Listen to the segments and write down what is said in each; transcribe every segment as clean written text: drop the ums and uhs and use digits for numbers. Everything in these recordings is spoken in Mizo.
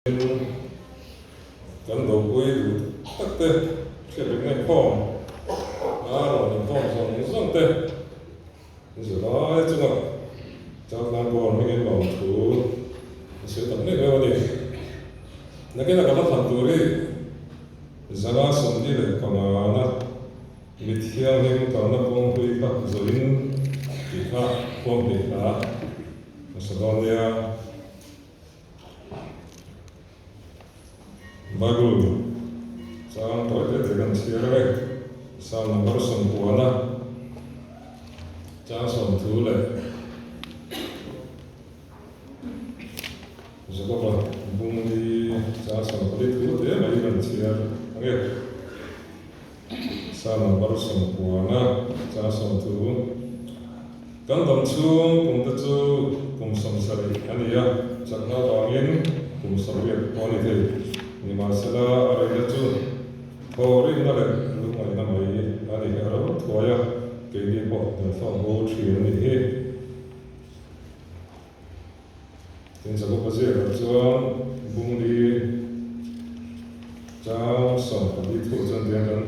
Kan dopui duh tak te hriat reng inkhawm a rawn inkhawm zawng zawng te zirlai chunga Chaltlang Board hmingin lawmthu a sawi tak mek mek a ni. Nakinah ka la thlan tur hi zanga 45 na mi thianghlim kalna kawng hlui kha zawhin tih kha khuam hnih hla a sa dawn nia. Bible chang tawi te te kan chhiar a hei, Psalm number sawmkuana chang sawmthu leh Jakoba bungli chang 14 thu te mai kan chhiar ange. Psalm number sawmkuana chang 30. Kan dam chhung kum te chu kum 70 a ni a, chakna avangin kum 80 pawh a ni thei. Nimahsela a reina chu thaw rinna leh lungngaihna mai a ni a ro thuai a, keini pawh kan thlawk bo thin a nih hi. Tin Jakoba ziakah chuan bungli chang 14 thu chuan tiang kan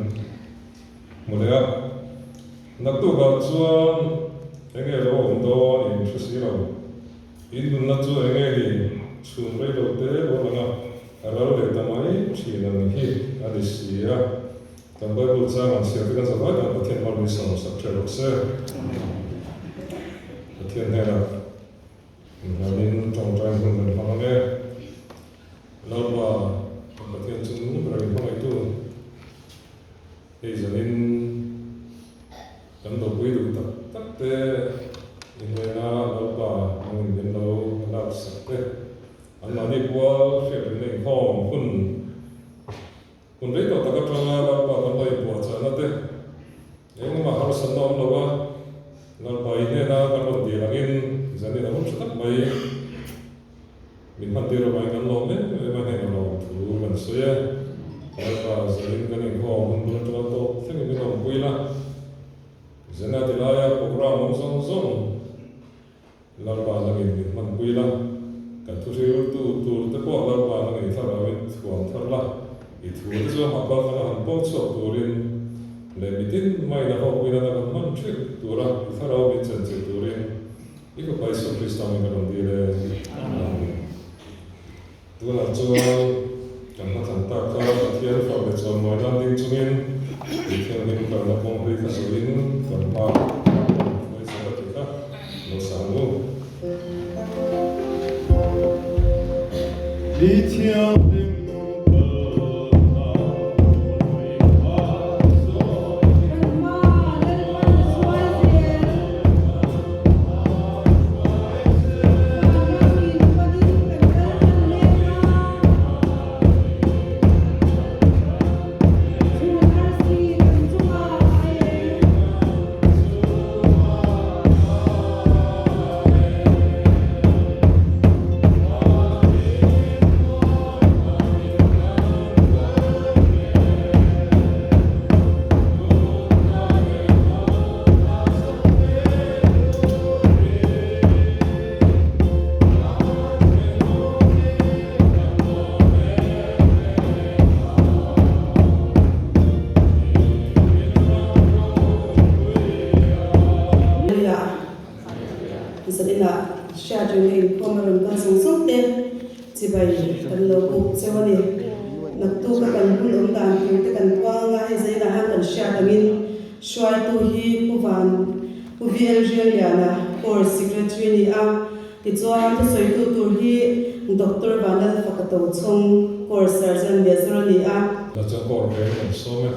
hmu leh a. Naktukah chuan enge lo awm dawn in hre si lo. In nunna chu enge ni chhun rei lo te lo lang a, a ral leh ta mai thin ang hi a ni si a. Kan Bible chang an chhiar te kan zavai dan Pathian hmar min sawm sak ṭheh rawh se. Pathian hnenah inhnanin ṭawngṭai hun kan hmang ang e. Lalpa, kan Pathian chu nung ber in hmangaihtu hei zanin kan dopui duh tak tak te inhnena Lalpa nungin min lo lak sak te anmahni pual hriat rinna inkhawm hun Hun rei tawh tak atanga Lalpa kan lo inpuahchahna te, engmah harsatna awm lo a, Lalpa i hnena kan rawn dil angin zanin a hun tha tak mai min hman tir avangin kan lawm em em a, hnena lawm thu kan sawi a. Lalpa zanin kan inkhawm hun bul atanga tawp thlengin min awmpui la, zana ti laia programme awm zawng zawng Lalpa nangin min hmanpui la, kan thu hriltu tur te pawh Lalpa nangin i thlarauin thuam thar la, i thu te chu amah kal thlanga han pawng chhuak turin leh mitin maiin a hlawkpui nana kan hman ṭhin tura i thlarau min chanchilh turin i Fapa Isua Krista min ka rawn dil e. Amen. Tunah chuan kan hmathlan tak kha Pathian fak leh chawimawi nan ding chungin i thianghlim kalna kawng hlui kha zawhin kan hma hruai zel a tih kha lo sang u. I thianghlim kalna kawng hlui kha zawhin. Kan hma Lalpan a hruai zel. Zaninah hriatrengna inkhawm a rawn kal zawng zawng te chibai kan lo buk cheu a ni. Naktuk a kan hun awm dan tur te kan puang anga hei zaninah hian kan hriat angin hruaitu hi Pu Van Pu VL Riangliana Course Secretary a ni a, tichuan thusawitu tur hi Doctor Vanlalfaka Tochhawng Course Surgeon Major a ni a. Hna chuan court reng kan sawm e.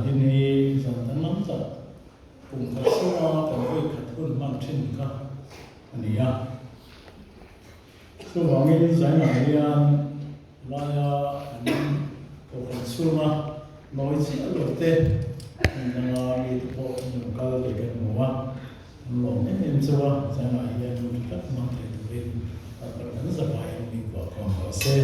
hin hi zan danglam tak kum khat chhunga kan vawi khat hun hman thin kha a ni a. Chuvangin zainah hian laia kan kohhran chhunga nawi chiah lo te hmun danga mite pawh an lo kal tih kan hmu a, an lawm em em chauh a, zainah hian hun tha tak hmang thei turin Pathian kan zavaiin min kuah khawm rawh se.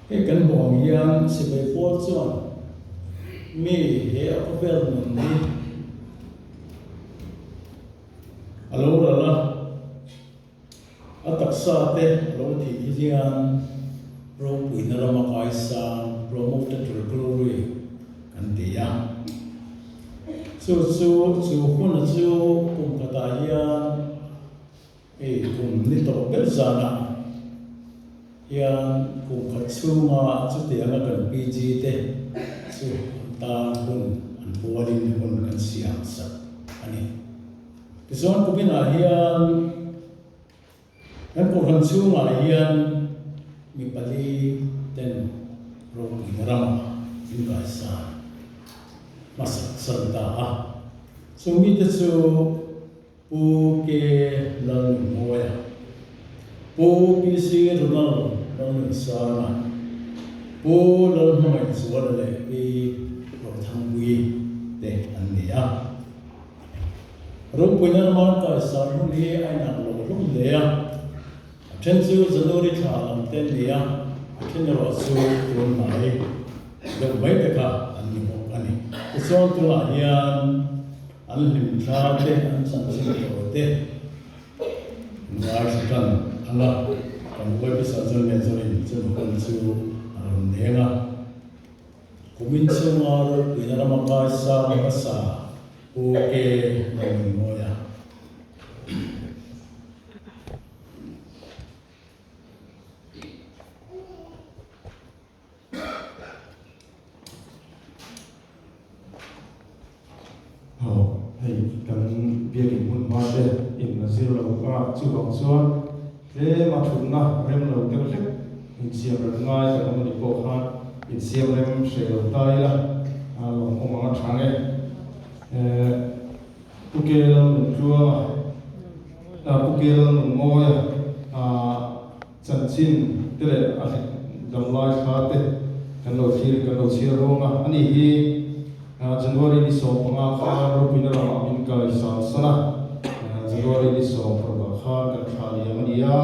Hei kan hmuh ang hian sipai pawl chuan mi he a khawvel nun hi a lo ral a, a taksa te a lo thih hi hian ropuina lama kaisang, promoted to the glory, kan ti a. Chu chu chu huna chu kum khatah hian Hei kum ni tawh ber zanah hian kum khat chhunga chutianga kan PG te chu an tan hun an pualin hun kan siam sak a ni. Tichuan kuminah hian kan kohhran chhungah hian mi pali ten ropuina ramah min kaisan hmasak san ta a. Chung mite chu Pu K. Lalnunmawia, Pu PC. Ronald Lalnunsanga, Pu Lalhmangaihzuala leh Pi Rothangpuii te an ni a. Ropuina Raman Kaisar hun hi a inang lo hlawm hle a, a then chu January thla lam te an ni a, a then erawh chu tun hnai deuh mai te kha an ni bawk a ni. Tichuan tunah hian An hlimthla te, an chanchin tawh te ngaithla tan ang a, kan website chuan nen chuanin chumi hun chu a rawn neng a. Kumin chhunga ropuina rama kaisang hmasa Pu K. Lalnunmawia. Aw, hei kan biakin hmun hma te in a zir lo a, chuvang chuan tlem a thutna rem lo deuh hlek insiam rem ngai kan awm a nih pawh khan insiam rem hreh lo ta ila a lawmawm ang a tha nge. Eh, Pu Kelalnuntluanga, Pu Kelalnunmawia, ah, Chanchin te leh a damlai thla te kan lo thlir kan lo chhiar ruang a, ani hi January ni 15 khan ropuina lamah min kai san san a, January ni 16 khan kan thla liam a ni a,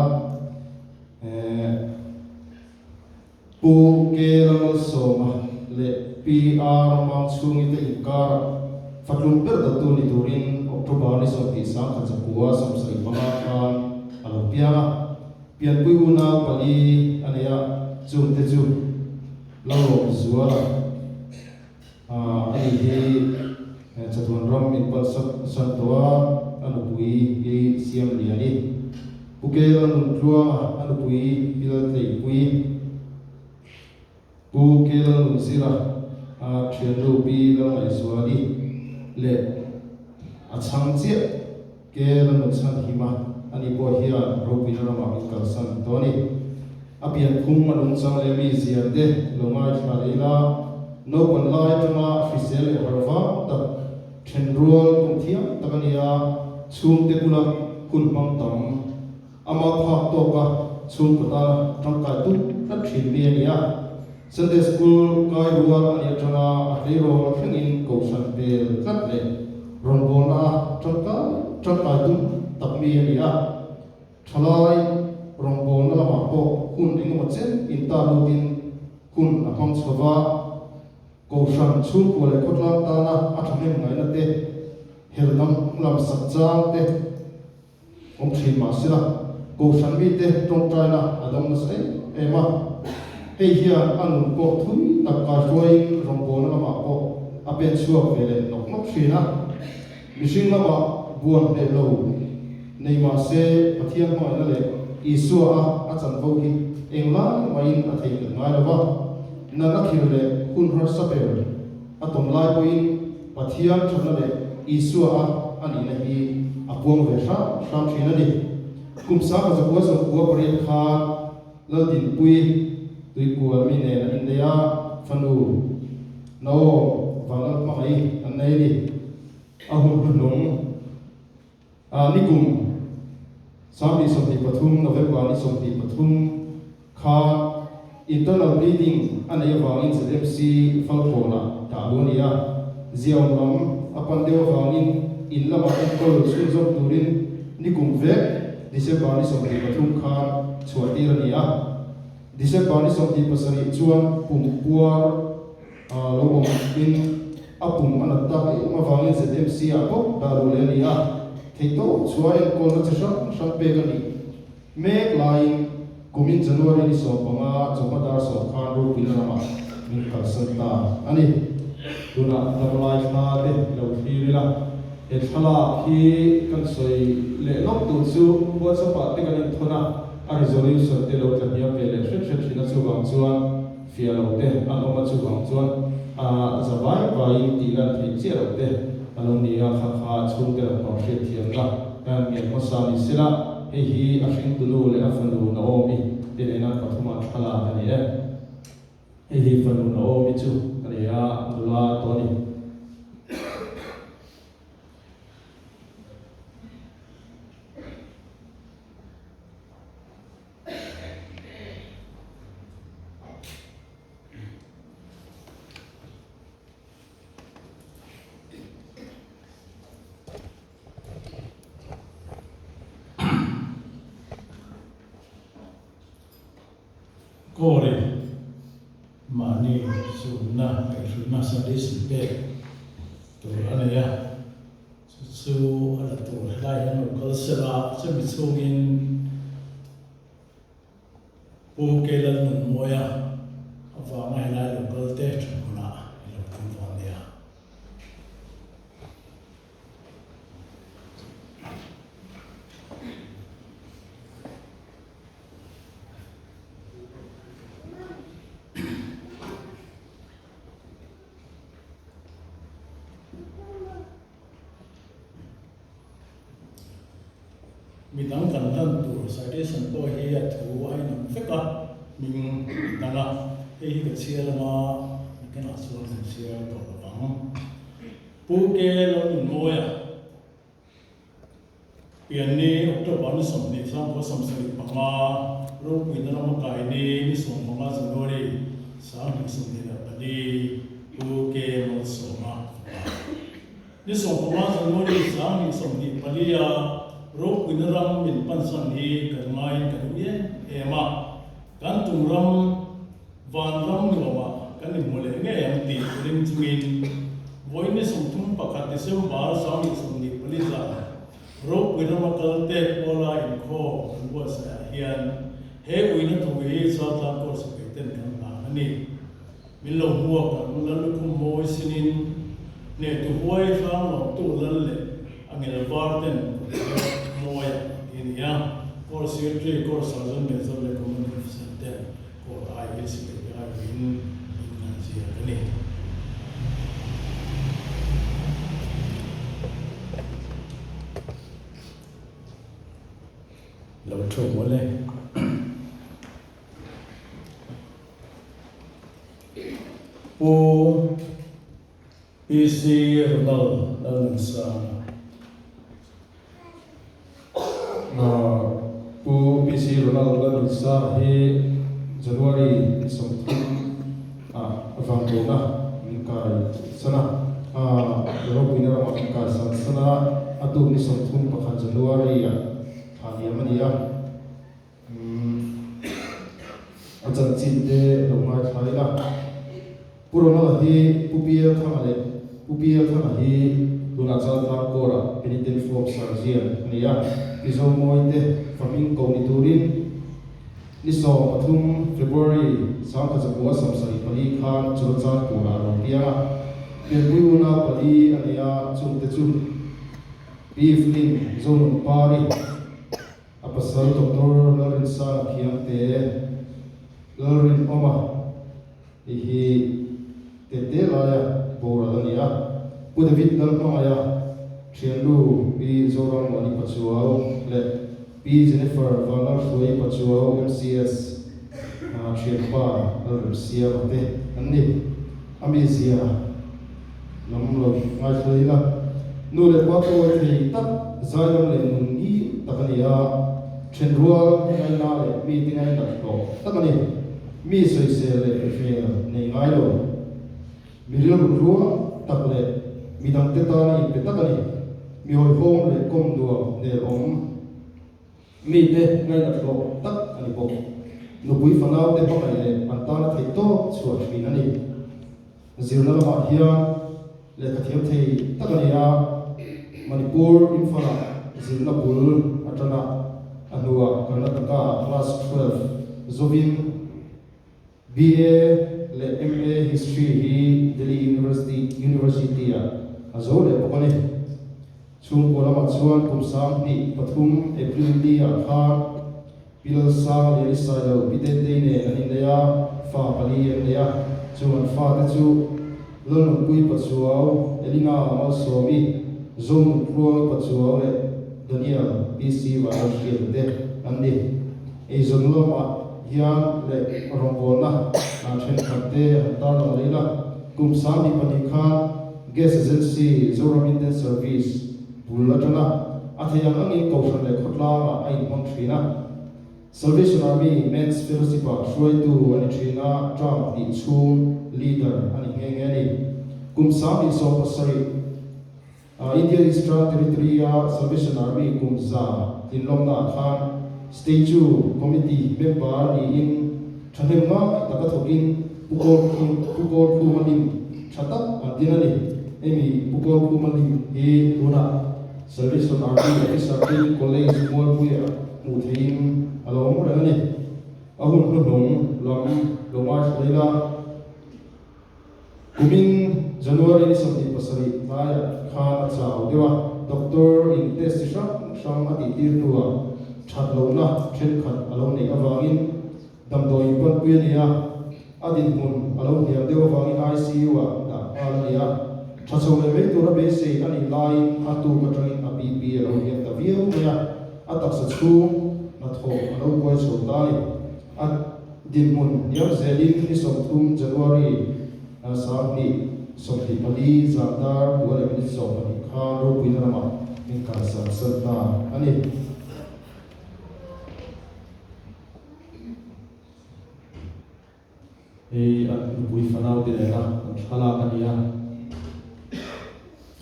Pu K Lalmalsawma leh Pi R Mangchhungi te inkarah fatlum ber dawttu ni turin October ni 29, 1975 khan a lo piang a. Pianpui unau pali a nei a, chungte chu Lalawmzuala a ni hi chatuan ram in pan san tawh a, a nupui hi Siamliani. Pu Kela Nuntluanga a nupui Pilaltleipui. Pu Kela Nunzira a thiannu Pi Lalngaihzuali leh a chhang chiah Kela Nunchhanhima a ni pawh hian ropuina ramah min kalsan tawh a ni. A pianphung a nungchang leh mi zia te lo ngaithla leh ila, naupan lai atanga hrisel leh harh vang tak, thenrual kum thiam tak a ni a, chhungte bula hun hmang tam, Ama phak tawka chhungkaw tana tangkai tum tlat thin mi a ni a. Sunday School kai rual a nih atanga a tleirawl thlengin kohhran pel tlat leh rawngbawlna a tangkai tangkai tum tak mi a ni a. Thalai rawngbawlna lamah pawh hun engemaw chen intar lutin hun a hmang chho va. Kohhran chhungkua leh khawtlang tana a thahnem ngaihna te, hel dang lam sak chang te, Awm thin mah sela, Kohhran mite tawngtaina a dawng nasa em em a. Hei hian a nun pawh thui tak kaihruaiin rawngbawlna lamah pawh a pen chhuak ve leh nawk nawk thin a. Mihring lamah buan hneh lo nei mah se Pathian hmangaihna leh Isua a a chanvo hi englai mahin a theihnghilh ngai lo va. Natna thil leh hun harsa ber a tawn lai pawhin Pathian thatna leh Isua a a nihna hi a puang ve hram hram thin a ni. Kum 1998 khan Laldinpui Tuikual mi nen an innei a. fanu Naom Vanlalhmangaih an nei a ni. A hun hnuhnung ah nikum 2023 November ni 23 khan internal bleeding a neih avangin ZMC Falkawnah dah luh a ni a, ziaawm lam a pan deuh avangin in lamah enkawl chhunzawm turin nikum vek December ni 23 khan chhuahtir a ni a. December ni 27 chuan pum puar lo awm in a pum a nat tak em avangin ZMC ah bawk dah luh leh a ni a, theihtawp chhuah enkawlna chi hrang hrang pek a nih mek laiin kumin January ni 15 chawhma dar 10 khan ropuina ramah min kalsan ta a ni. Tunah damlai thla te lo thlir ila, he thlalak hi kan sawi leh lawk tur chu WhatsApp ah te kan inthawn a, a resolution te lo tla hniam ve leh hret hret thin a, chuvang chuan fiah lo te an awm a, chuvang chuan a za vai vaiin tih lan theih chiah loh te a lo ni a, kha kha chhungte lampang hriat thiamna kan ngen hmasa ni sela, hei hi a hringtunu leh a fanu Naomi te nena pathuma thlalak a ni e. Hei hi fanu Naomi chu a ni a, nula tawh a ni. Kawri mahni sunna kaihhruina service pek tur a nei a. Chu chu a la tur helai hian lo kal se la, chumi chhungin Pu Kelalnunmawia avanga helai lo kal te ṭhahmunah i lo tum dawn nia. Midang kan lan tur citation pawh hi a thu a inang vek a, hming a dang a, hei hi ka chhiar anga nakinah chuan kan chhiar tawh lo vang. Pu K Lalnunmawia pianni October ni 20 1975, ropuina rama kaini ni 15 January 2024, Pu K Malsawma fapa. Ni 15 January 2024 a ropuina ram min pansan hi kan ngaiin kan ui em em a, kan tum ram vanram nuamah kan inhmu leh ngei ang tih ring chungin vawiin ni 31 December 2024 zan ropui rama kal te kuala inkhawm kan buatsaih ah hian he uina thu hi Chaltlang Court sipai ten kan hlan a ni. Min lo hmuak ang lal lukhum mawi sinin hnehtu huai hrang lawmtu lal leh a ngel var ten kawt zel mawi a ti a ni a. Corps Secretary, Corps Sergeant Major leh Commanding Officer ten Corps ai hi sipai te aiawhin min an ziak a ni. Lo thu mawle. Pu PC Ronald Lalnunsanga. Pu PC Ronald Lalnunsanga hi January ni 30 ah vanglawna min kai san a, ropuina ramah min kai san san a, a tuk ni 31 January ah thla liam a ni a. A chanchin te lo ngaithla ila. Pu Ronald hi Pu PL Thanga leh Pu PL Thanga hi tunah Chaltlang Corps-ah Penitent Form Sergeant a ni a. Pi Zomawi te fahming ko ni turin ni 13 February 1974 khan Churachandpur-ah a lo piang a. Pianpui unau pali a nei a, chungte chu Pi Evelyn Zonunpari, A pasal Doctor Lalrinsanga Khiangte, Lalrinawma tih hi tete laia boral a ni a. Pu David Lalhmangaia thiannu Pi Zorammuani Pachuau leh Pi Jennifer Vanlalhruai Pachuau MCS thianpa Lalremsiama te. an ni. A mizia lam lo ngaithla ila, nu leh pa tawi thei tak, zaidam leh nun ngil tak a ni a, thenrual ngaina leh mite ngainat hlawh tak a ni. Mi sawisel leh mihmel nei ngai lo, mi rilru tluang tak leh mi dangte tana inpe tak a ni. Mi hawihhawm leh kawm nuam nelawm. Mite ngainat hlawh tak a ni bawk. Nupui fanaute hmangaih leh an tana theih tawp chhuah thin a ni. Zirna lamah hian lehkha thiam thei tak a ni a, Manipur Imphal-ah zirna bul a tan a, a hnuah Karnataka-ah Class 12 zovin BA leh MA History hi Delhi University University-ah a zo leh bawk a ni. Chhungkaw lamah chuan kum 2003 April ni-ah khan Pi Lalsang leh Risailo Pi Tetei nen an innei a, fa pali an nei a. Chung an fate chu Lalnunpui Pachuau, Elina Malsawmi, Zonunpruangi Pachuau leh Daniel PC Vanlalhriata te an ni. Eizawn lamah hian leh rawngbawlna thenkhat te han tarlang leh ila, kum 22 khan Gas Agency, Zoram Indian Service, bul atanga a theih ang angin Kohhran leh khawtlangah a inhmang thin a. Salvation Army Men's Fellowship-ah hruaitu a ni thin a, term hnih chhung leader a ni nghe nghe a ni. Kum 2017. India Eastern Territory-a Salvation Army kum za tlinlawmnaah khan Statue Committee member niin thahnem ngai taka thawkin Pu Kawlkhuma lim tha tak an din a ni. Hemi Pu Kawlkhuma lim hi tunah Salvation Army Officer Training College Mualpuiah hmuh theihin a lo awm reng a ni. A hun hnuhnung lam lo ngaithla ila. Kumin January ni 27 tlaiah khan a chau deuh a, doctor in test chi hrang hrang a tihtir hnuah that lohna thenkhat a lo neih avangin damdawi panpui a ni a, a dinhmun a lo hniam deuh avangin ICU ah dah nghal a ni a, tha chho leh mai tura beisei a nih laiin a tuk atangin a BP a lo hniam ta viau mai a, a taksa chhung hnathawh a lo buai chho ta a ni. A dinhmun hniam zelin ni 30 January 2024 zan dar kua leh minute 12 khan ropuina ramah min kalsan san ta a ni. Hei an nupui fanau te nena an thlalak a ni a,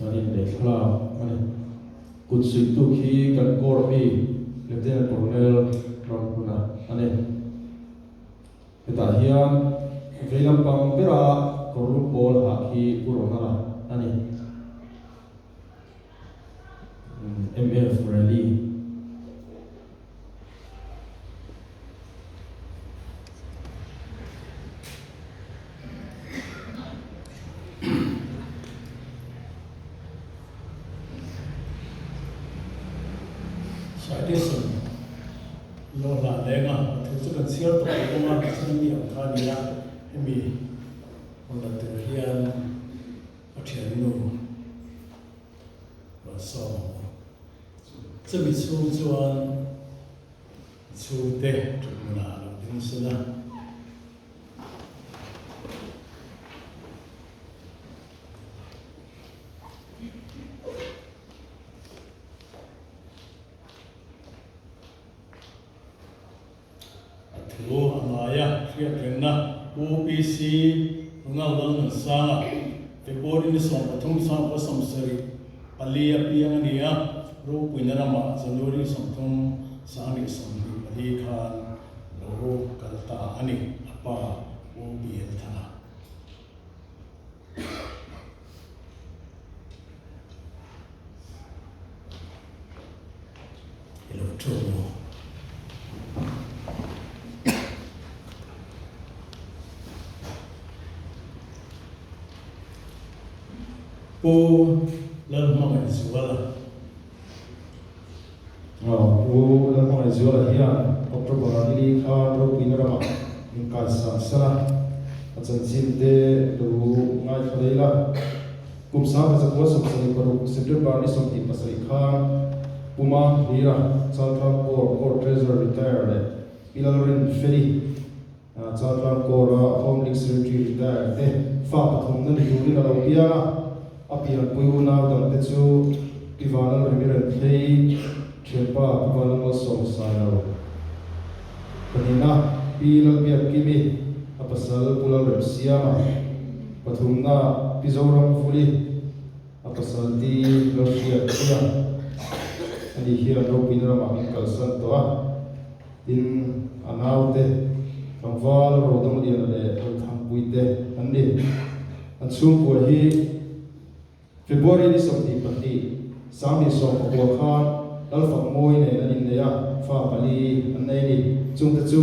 an inneih thlalak a ni. Kut suihtu khi kan court mi Lieutenant Colonel Ramhuna a ni. Hetah hian vei lampang bera kawrlum pawl ha khi Pu Ronald-a a ni. MF Rally. Citation Law hlan leng a, a thu chu kan chhiar tawh lo bawk a, chuan mi ang kha a ni a, hemi rawn la tur hian a thiannu rawn sawm ang u. Chumi chhung chuan chhungte thuthmunah a lo ding sela. A thu a ngai a, hriatrengna Pu PC Ronald Lalnunsanga, February ni 13 1974 a piang a ni a, Ropuina ramah January ni 30 2024 khan lo kal ta a ni, a pa Pu BL Thanga. I lo thu maw? Pu Lalhmangaihzuala. Pu Lalhmangaihzuala hian October ni li khan ropuina ramah min kaisan san a, a chanchin te lo ngaithla leh ila. Kum 1976 September ni 27 khan Puma Hlira, Chaltlang Corps Corps Treasurer Retire leh Pi Lalrin Feli. Chaltlang Corps-a Home League Secretary retired te fa pathumna ni turin a lo piang a, a pianpui unau dangte chu Pi Vanlalremiren Thlei, Thianpa Pu Vanlalmalsawm Sailo pahnihna, Pi Lalbiakkimi, a pasal Pu Lalremsiama pathumna, Pi Zoramvuli, A pasal ti Lalhriat Puia a nih hian ropuina ramah min kalsan tawh a, tin a naute tlangval Rodongliana leh Lalthangpuii te an ni. An chhungkua hi February ni 22, 2019 khan Lalfakmawi nen an innei a, fa pali an nei a ni. Chungte chu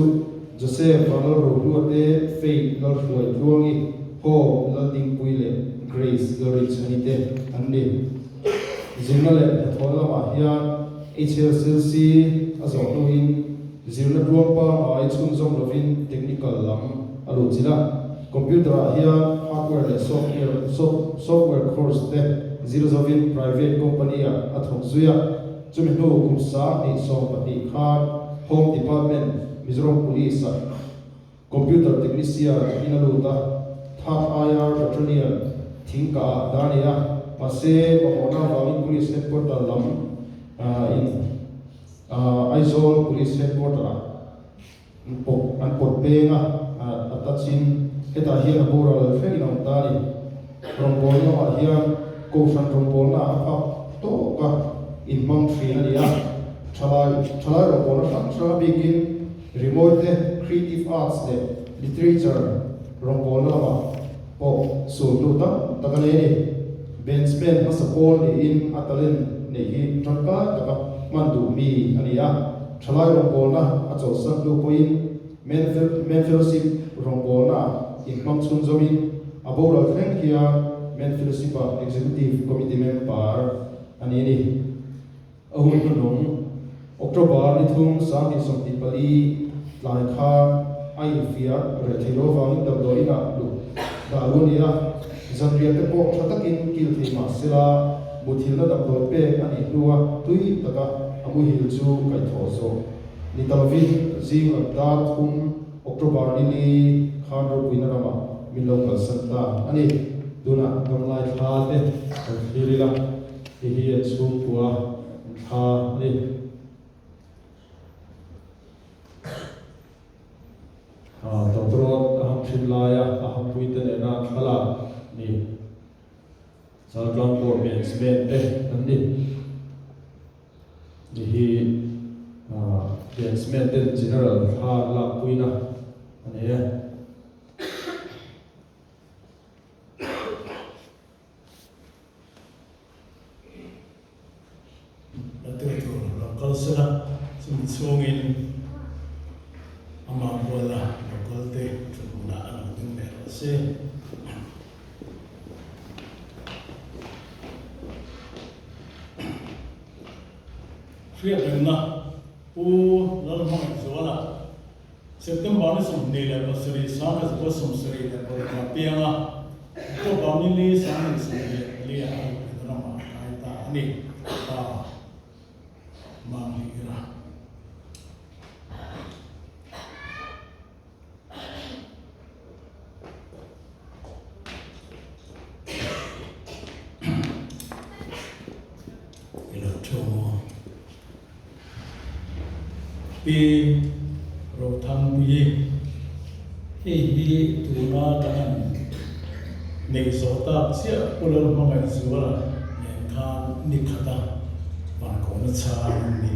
Joseph Vanlalrohlua te, Faith Lalhruai Tluangi, Hope Laldingpui leh Grace Lalrinchhani te an ni. Zirna leh hnathawhna lamah hian HSLC a zawh hnuin zirna tluang pangngai chhunzawm lovin technical lam a luh chilh a. Computer-ah hian hardware leh software course te zir zovin private company-ah a thawk zui a. Chumi hnu kum 2012 khan Home Department, Mizoram Police-ah Computer Technician in a lut a, Third IR Battalion thing kah ah dah a ni a, mahse mamawhna avangin Police Headquarter lam in Aizawl Police Headquarter ah an pawt peng a, a touch in hetah hian a boral thlengin a awm ta a ni. Rawngbawlna lamah hian Kohhran rawngbawlna a phak tawk a inhmang thin a ni a, thalai thalai rawngbawlna hrang hrang a bikin Rimawi te, creative arts leh literature rawngbawlna lamah pawh sul hnu tam tak a nei a ni. Bandsman hmasa pawl niin a talent neih hi tangkai taka hman duh mi a ni a, thalai rawngbawlna a chawlhsan hnu pawhin Men Fellowship rawngbawlnaah inhmang chhunzawmin a boral thleng hian Men Fellowship-ah Executive Committee member a ni a ni. A hun hnuhnung, October ni thum 2024 tlai khan a infiah reh thei lo avangin damdawi inah luh dah lu a ni a, zanriah te pawh tha takin kil thei mah sela muthilhna damdawi pek a nih hnua tui taka a muhil chu kaihthawh zawh ni ta lovin zing lam dar thum October ni li khan ropuina ramah min lo kalsan ta a ni. Tunah damlai thla te kan thlir ila. Hei hi an chhungkua an thla a ni. Tawtawrawt a ham thin laia a hampuite nena an thlalak a ni. Chaltlang pawh bandsman te an ni. Hei hi bandsman ten general thla an lakpuina a ni e. La tu tur lo kal sela, chumi chhungin amah buala lo kal te thuthmunah a lo ding leh rawh se. Hriatrengna Pu Lalhmangaihzuala September ni 27 1976 ah piang a, October ni li 2024 ah a ruhpin ramah a kai ta a ni, pa Manglira. I lo thu maw? Pi Rothangpuii, Hei hi tuna kan han neih zawh tak chiah Pu Lalhmangaihzuala nen khan ni khata vankawhna chhang an ni.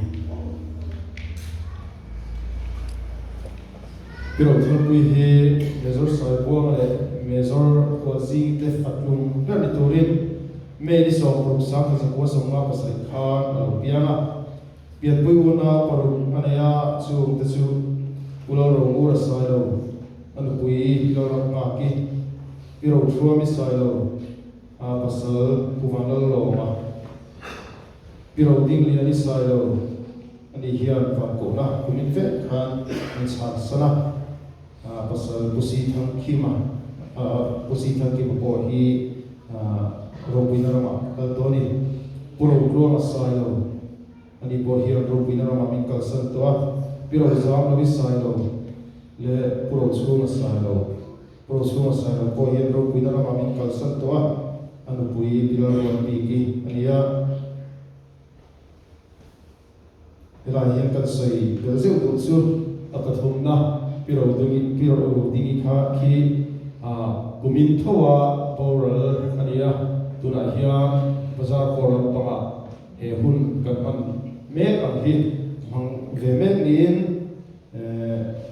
Pi Rothangpuii hi Major Saibuanga leh Major Huazing te fatlum ber ni turin May ni 60 1957 khan a lo piang a. Pianpui unau paruk a nei a, chung te chu Pu Lalromura Sailo, a nupui Lalramnghaki, Pi Rothruami Sailo, a pasal Pu Vanlalawma, Pi Rodingliani Sailo a nih hian vankohna kumin vek khan an chhan san a, a pasal Pu Sithangkhima, Pu Sithangkhima pawh hi ropuina ramah kal tawh a ni. Pu Rotluanga Sailo a nih pawh hian ropuina ramah min kalsan tawh a, Pi Rozamlovi Sailo. Leh Pu Rochhunga Sailo, Pu Rochhunga Sailo pawh hian ropuina ramah min kalsan tawh a, a nupui Pi Lalruatbiki a ni a. Helai hian kan sawi belh zeuh duh chu a pathumna Pi Rodingi, Pi Rodingi kha khi kumin tho a boral a ni a, tunah hian bazar kawr lampangah he hun kan hman mek ang hi hmang ve mek niin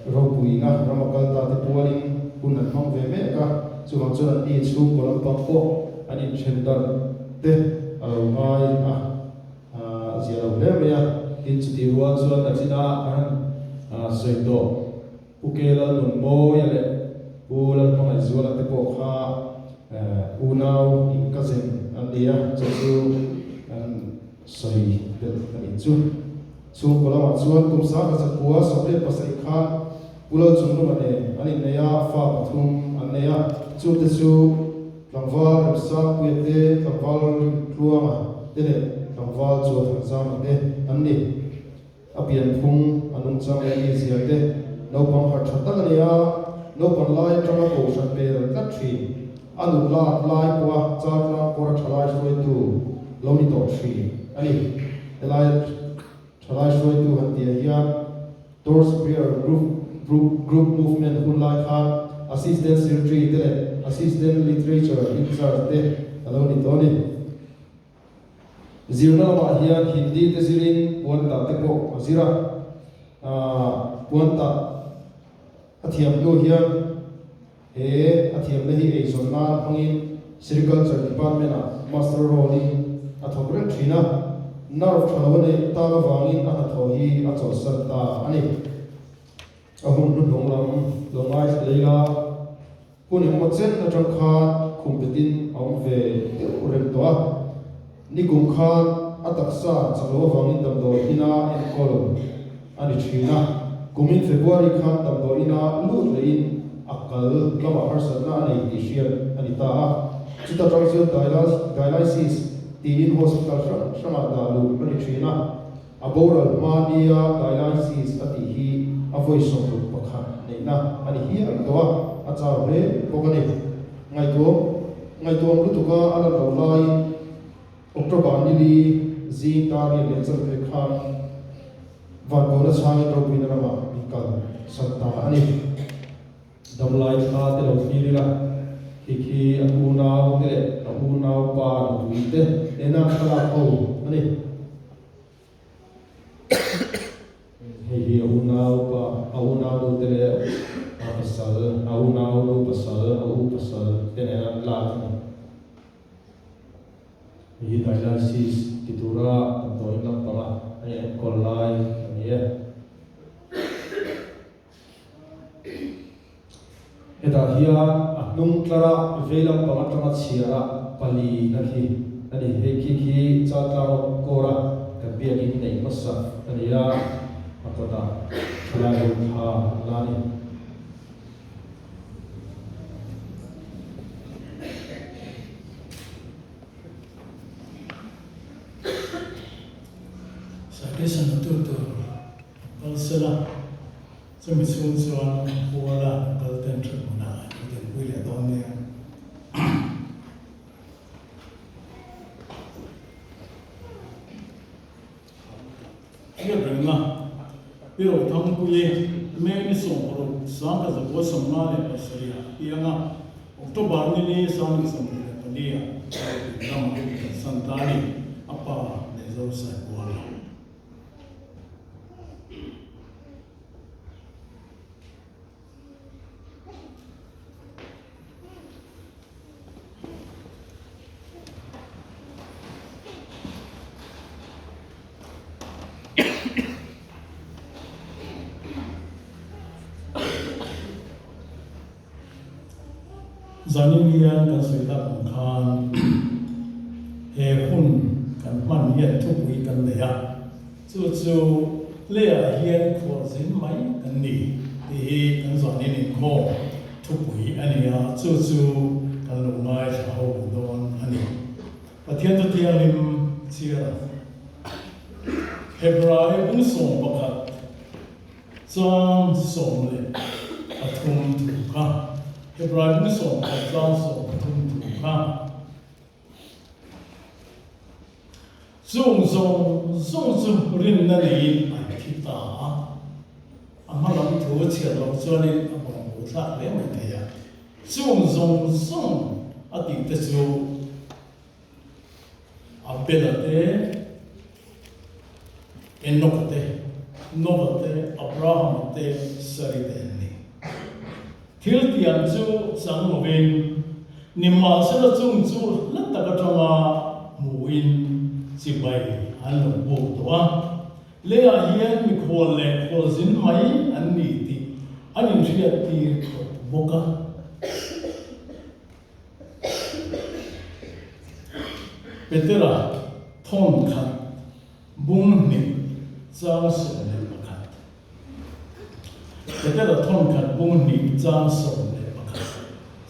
Ropuina rama kal ta te pualin hun an hmang ve mek a, chuvang chuan an ni chhungkaw lampang pawh an inthen darh te a lo ngai a, zia lo hle mai a. Tin, chutih rual chuan nachina an han sawi tawh Pu Ke Lalnunmawia leh Pu Lalhmangaihzuala te pawh kha unau inkazen an ni a, chu chu an sawi belh a nih chu. Chhungkaw lamah chuan kum 1927 khan Pu Lalchungnunga nen an innei a, fa pathum an nei a, chute chu Tlangval Remsangpuia te, Tlangval Rintluanga te leh Tlangval Chuathanzama te an ni. A pianphung, a nungchang leh mizia te naupang harh tha tak a ni a, naupan lai atanga kohhran pel tlat thin, a nut lak lai pawha Chaltlang kawra thalai hruaitu lo ni tawh thin a ni. Helai thalai hruaitu han tihah hian Torch Bearer Group Group Group Movement hun lai khan Assistant Secretary te leh Assistant Literature In-charge te a lo ni tawh a ni. Zirna lamah hian Hindi te zirin puantah te pawh a zir a, puantah a thiam hnu hian he a thiamna hi eizawn nan hmangin Sericulture Department-ah Master role-in a thawk reng thin a, nerve tha lo a neih tak avangin a hnathawh hi a chawlhsan ta a ni. A hun hnuhnung lam lo ngaithla lei la, hun engmaw chen atang khan khum betin a awm ve deuh reng tawh a. Nikum khan a taksa chak loh avangin damdawi ina enkawl a ni thin a, kumin February khan damdawi ina lut lehin a kal lamah harsatna a nei tih hriat a ni ta a. Chuta tang chuan dialysis tiin hospital hrang hrangah dah luh a ni thin a. A boral hma nia dialysis a tih hi a vawi 61 neihna a ni hial tawh a, a chau hle bawk a ni. Ngaihtuam ngaihtuam lutuka a lan loh laiin October nili zing dar riat leh chanve khan Vankawna chhangin ropuina ramah min kal san ta a ni. Damlai thla te lo thlir ila, khi khi an unau te leh a unau pa nupui te nena thlalak ho a ni. Hei hi a unau pa, a unau nu te leh a pasal, a unau nu pasal, a u pasal te nena an lak a ni. Hei hi dialysis ti tura damdawiin lampanga a enkawl lai a ni e. Hetah hian a hnung tlara vei lampang atanga chhiara pali na khi a ni. Hei khi khi Chaltlang kawra kan biakin neih hmasa a ni a, a kawtah thalai ho thla an la a ni. Citation la tu tur kal sela. Chumi chhung chuan Puala kal ten thu hmunah an lo dinpui leh dawn nia. Hriat rengna, Pi Rothangpuii, May ni 60, 1957 ah a piang a, October ni ni 24 ah Ropui ramah kalsan ta a ni, a pa leh Zosai Puala. Zanin hian kan sawi tak ang khan he hun kan hman hian thupui kan nei a, chu chu leiah hian khualzin mai kan ni tih hi kan zanin inkhawm thupui a ni a, chu chu kan lo ngaithla ho dawn a ni. Pathian chu thianghlim chhiar ang. Hebrai bung 11 chang 11. Hebrai bung 11 chang 30 thu kha. Chung zawng zawng chu rinna neiin an thi ta a, a hma lam thu a chhiat loh chuanin a bawng bu thlak hle mai thei a. Chung zawng zawng a tih te chu Abela te, Enoka te, Noah te, Abrahama te, Sari te an ni. Thil tiang chu chang lovin, nimahsela chung chu hla tak atanga hmuhin chibai an lo buk tawh a. Leiah hian mikhual leh khualzin mai an ni tih an inhriat tir tawh bawk a. Petera thawn khat bung hnih chang 11. Petera thawn khat bung hnih chang 11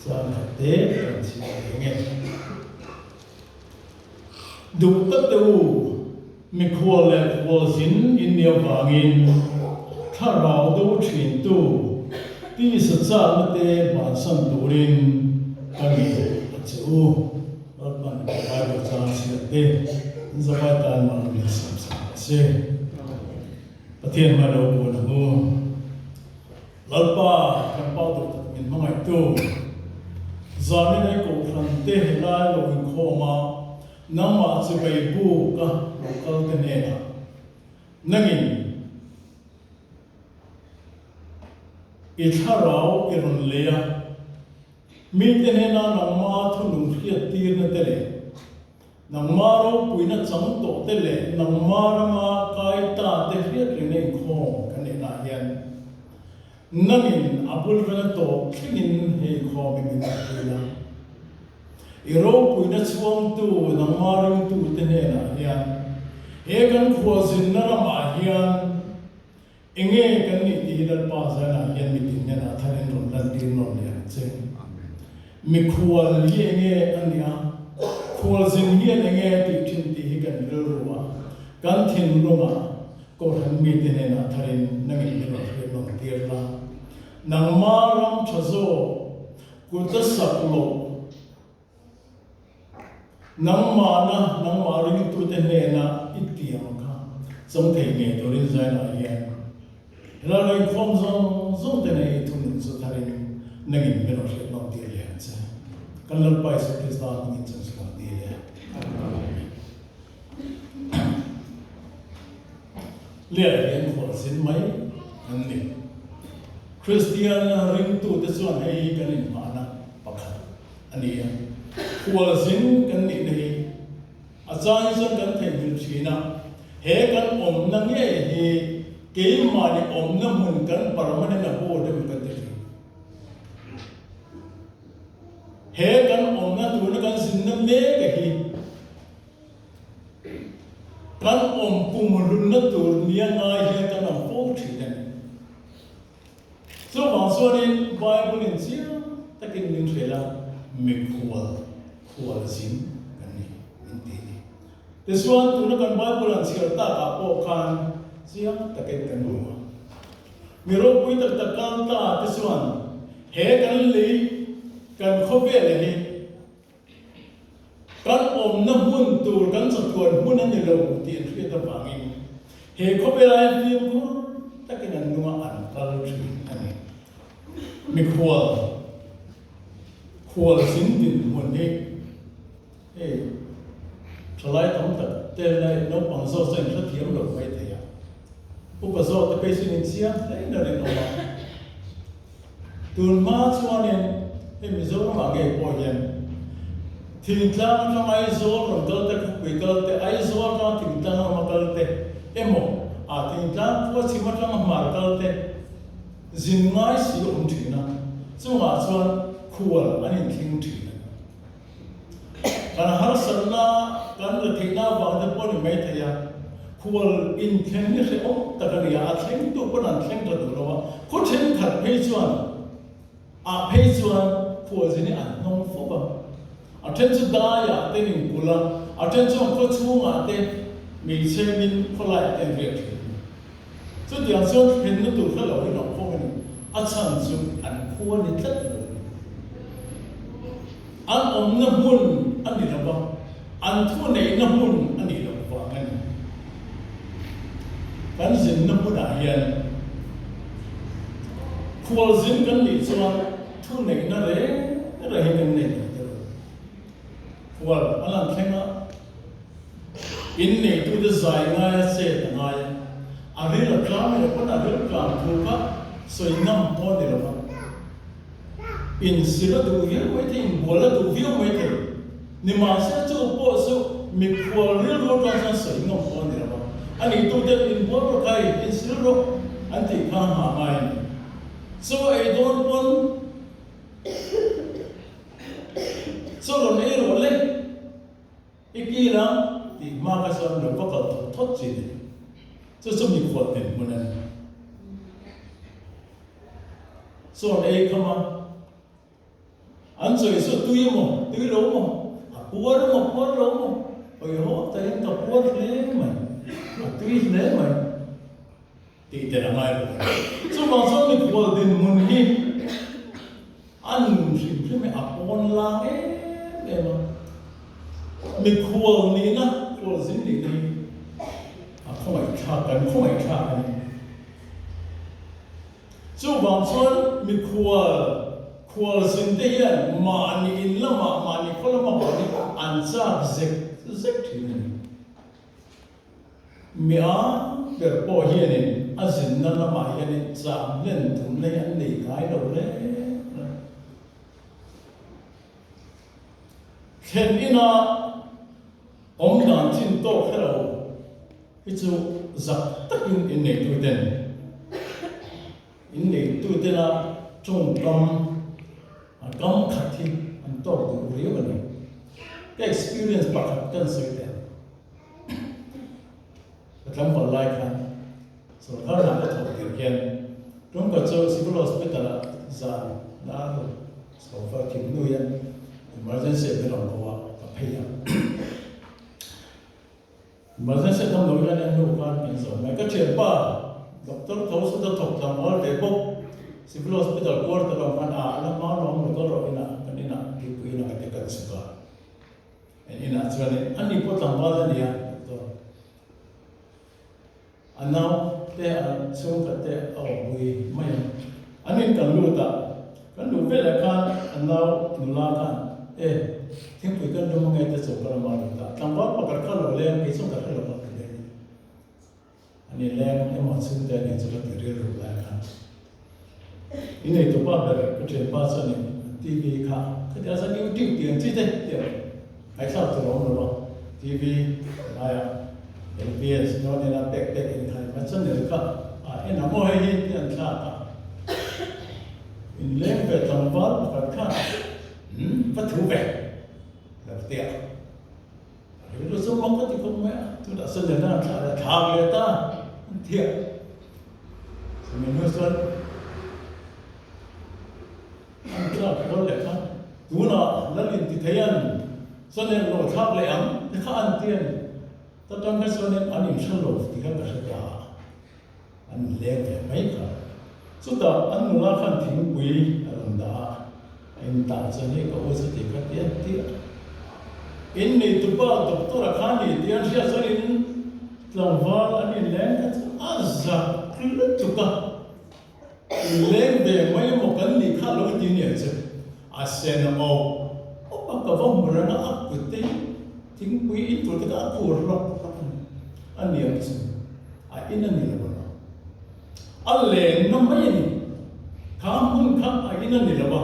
chang khat te kan chhiar ve nge. Duh tak te u, mikhual leh khualzin in nia vangin thlarau do thintu tisa chakna te bansan turin ka ngen a che u. Lalpan ka Bible chang chhiar te in zavai tan mal min siam sak rawh se. Pathian hmai lo buan ang u. Lalpa, kan Pa duh tak min hmangaihtu, zanin ei kohhran te helai lo inkhawm a, nangmah chibai buk a lo kal te hnenah nangin i thlarau i rawn lei a, mite hnena nangma thunung hriattirna te leh Nangma ropuina chang tawh te leh nangma rama kai ta te hriat reng a inkhawm kan neih nah hian nangin a bul reng a tawp thlengin he inkhawm hi min awmpui la. I ropuina chhuangtu nangma ringtu te hnenah hian he kan khualzinna ramah hian enge kan nih tih hi Lalpa zanah hian mitin hnenah tharin rawn lantir nawn leh ang che. Mikhual hi enge a nih a, khualzin hian enge a tih thin tih hi kan rilru a, kan thinlungah Kohhran mite hnenah tharin nangin min rawn hriat nawn tir la. Nangma ram tha zawk, kut a sak loh, nangmahna nangmah ringtute hnena i tiang kha chawng thei ngei turin Zainah hian Helai lo inkhawm zawng zawng te nei i thunun chu tharin nangin min rawn hriat nawm tir leh ang che. Kan Lalpa Isu Krista hmingin chung chu kan ti leh. Amen. Liah hian khualzin mai kan ni. Kristian ringtute chuan hei hi kan inhmahna pakhat a ni a. Khualzin kan nihna hi A chang hi chuan kan theihnghilh thin a, he kan awmna ngei hi keimahni awmna hmun kan permanent abode emaw kan ti thin. He kan awmna tuna kan zinna mek a hi kan awm kumhlunna tur nia ngai hian kan awm fo thin a ni. Chuvang chuanin Bible-in chiang takin min hrilh a, mikhual khualzin kan ni min ti a ni. Tichuan, tuna kan Bible an chhiar takah pawh khan chiang takin kan hmu a. Mi ropui tak tak kal ta te chuan he kan lei kan khawvel hi Kan awmna hmun tur kan chatuan hmun a ni lo tih an hriat avangin he khawvela hian fimkhur takin an nunga an kal thin a ni. Mikhual, khual zin dinhmun hi hei thalai tam tak te leh naupang zawk chuan hrethiam lo mai thei a, upa zawk te phei chuan inchiang hlein a rinawm a. Tun hma chuanin hei Mizoramah ngei pawh hian thingtlang atang Aizawl rawn kal te, khawpui kal te, Aizawl atanga thingtlang rama kal te emaw ah thingtlang khua chhim atanga hmar kal te zin ngai si a awm thin a, chungah chuan khual an inthleng thin a ni. Kan harsatna, kan retheihna avang te pawh a ni maithei a, khual inthleng hi hrehawm tak a ni a, a thlengtu pawn an thleng ta duh lo a, khaw thenkhat phei chuan ah phei chuan khualzin hi an hnawng fawp a, a then chu daiah te an inkulh a, a then chuan khaw chhungah te meichhemin khawlaiah te an riak thin. Chutiang chuan thlenna tur hre lo in awm fawk a ni, a chhan chu an khua ni tlat lo a ni. An awmna hmun a ni lo va, an thuneihna hmun a nih loh vang a ni. Kan zinna hmunah hian khualzin kan nih chuan thuneihna reng reng hi kan nei lo tel a. Khual a lan thleng a, inneitute zai ngaia chet a ngai a, a ril a tlang leh pawn a ril tlang thu kha sawi ngam pawh a ni lo va. Insil a duh viau mai thei, inbual a duh viau mai thei. Nimahse chu pawh chu mikhual rilru atang chuan sawi ngam pawh a ni lo va. A nih tu ten inbual rawh khai, insil rawh an tih kha nghah ngai a ni. Chaw ei dawn pawn chaw rawn ei rawh le. I kil ang tih hma kha chuan lo va kal thawt thawt chi ni. Chu chu mikhual dinhmun a ni. Chuan ei kham a, an chawi chu tui emaw, tui lo emaw, a puar emaw, puar lo emaw, hawihhawm takin ka puar hle mai, a tui hle mai tih tel a ngai lo a ni. Chuvang chuan mikhual dinhmun hi a nun hrim hrim hi a pawn lang em em a, mikhual nihna, khualzin nihna hi a khawngaihthlak, kan khawngaihthlak a ni. Chuvang chuan mikhual khualzin te hian mahni in lamah, mahni khaw lamah pawh hi an chak zek zek thin a ni. Mi a ber pawh hianin a zinna lamah hianin cham hlen tumna hi an nei ngai lo reng a. Thlen ina awm dan chin tawk hre lo hi chu zak takin inneituten inneitutena tawngkam a kam khat hi an tawk duh riau a ni. Ka experience pakhat kan sawi teh ang. Ka tlangval lai khan sorkar hna ka thawk tir hian tumka chu Civil Hospital ah zan dar sofa thim hnu hian emergency ah min rawn ko a, ka phei a. Emergency a tam lo hian en hnu khan min zawh mai. Ka thianpa Doctor tho saw ta thawk tlangval ve bawk Civil Hospital quarter ah khan a la hma lawm lo kal rawh inah kan inah tihpui inah ka ti kan chhuk a. En inah chuanin a ni pawh tlangval a nia doctor. A nau te a chhungkhat te a awmpui mai a. An in kan lut a, kan luh velah khan a nau nula khan e thingpui kan lum ange te chaw ka lam a lut a, tlangval pakhat kha lo leng kei chuan ka hre lo a ti leh a ni. A ni leng emaw chhungte a nih chu ka ti rilru lai khan. I neitupa ber ka thianpa chuanin TV kha khatiang chuan YouTube tih ang chi te tih ang ngaihthlak tur a awm lo va, TV laiah LPS dawn ila pek pek in kha emaw channel kha a en ang aw hei hi tih an thlak a, inleng ve tlangval pakhat khan va thu ve lo ti a. Rilru chu mak ka ti khawp mai a, chutah chuan nena an thlah leh thlak leh ta an ti a. Chumi hnu chuan an thlak kual leh kha tunah lal in ti thei an chuan eng lo thlak leh ang ti kha an ti a ni. Ta tang kha chuanin an inhre lo ti kha ka hre ta a, an inleng ve mai kha. Chutah an nula khan thingpui a rawn dah a. Engtah chuan hei ka u chu ti kha ti a ti a. In neitupa doctor a kha ni tih an hriat chuan in tlangval an inleng kha chu a zak lutuk a. Inleng ve mai emaw kan nih kha lo ti nia chu a sen awp awp a ka va hmu reng a, a kut te hi thingpui in tur te kha a khur hlawk hlawk a ni. A niang chu a in a ni lo a. A lenna mai a ni. Kha hmun kha a in a ni lo a,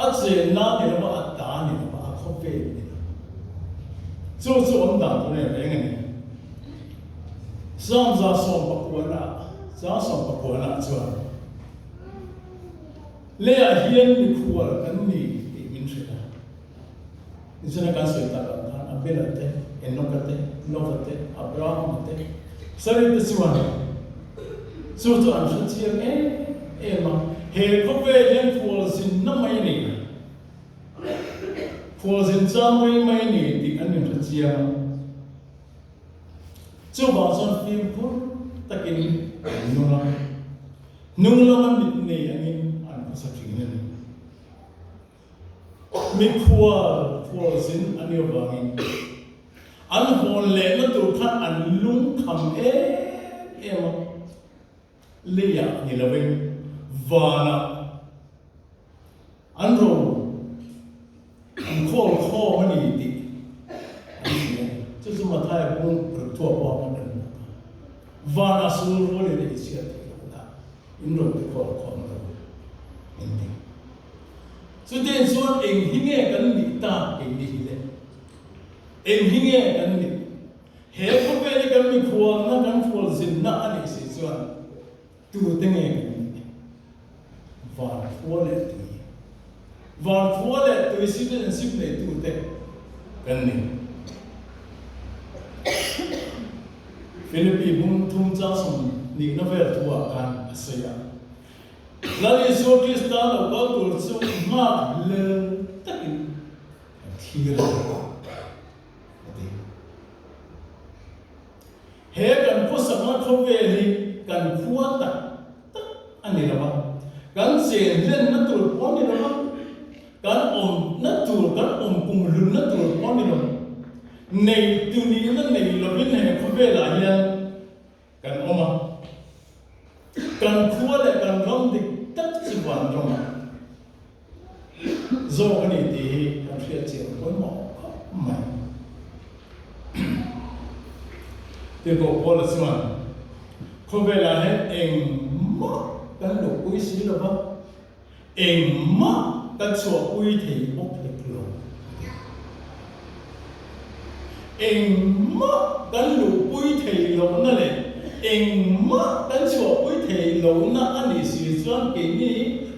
a chenna a ni lo a, a ta a ni lo a, a khawvel a ni lo. Chu chu awm dan tur em reng a ni. Sangza sawmpakuana, Chang sawmpakuana chuan leiah hian mikhual kan ni tih min hrilh a. Nichina kan sawi tak ang khan Abela te, Enoka te, Nova te, Abrahama te, Sari te chuan chu chu an hre chiang em em a, he khawvel hian khualzinna mai a ni, khualzin chang rei mai a ni tih an inhre chiang a. Chuvang chuan fimkhur takin an nung a, hnung lama mit nei angin an khawsa thin a ni. Mikhual khualzin a nih avangin an hawn lehna tur khan an lungkham em em a, leiah ni lovin vanah an ro an khawl khawm a ni tih an hria. Chu chu Mathaia bung ruk thuah pawh a kan hmu ta. Vanah sul rualin a inchhiat theih loh na in ro te khawl khawm lo min ti. Chutiang chuan eng hi nge kan nih tak eng ni hi le? Eng hi nge kan nih? He khawvel hi kan mikhualna, kan khualzinna a nih si chuan tute nge kan nih? Van khua leh tui. Van khua leh tui citizenship neitute kan ni. Philippi bung thum chang 20 na vel thuah khan a sawi a. Lal Isua Krista lo kal tur chu nghak lel takin kan thlir a ni, a ti. He kan khawsakna khawvel hi kan khua tak tak a ni lo va, kan chen hlenna tur pawh a ni lo va, kan awmna tur, kan awm kumhlunna tur pawh a ni lo. Neitu nihna nei lovin he khawvelah hian Kan awm a, kan khua leh kan ram dik tak chu vanramah zawk a ni tih hi kan hriat chian pawimawh khawp mai. Tirhkoh Paula chuan, Khawvelah hian engmah kan luhpui si lo va, Engmah ka chhuahpui thei bawk hek lo a ti. Engmah kan luhpui thei lohna leh engmah kan chhuahpui thei lohna a nih si chuan keini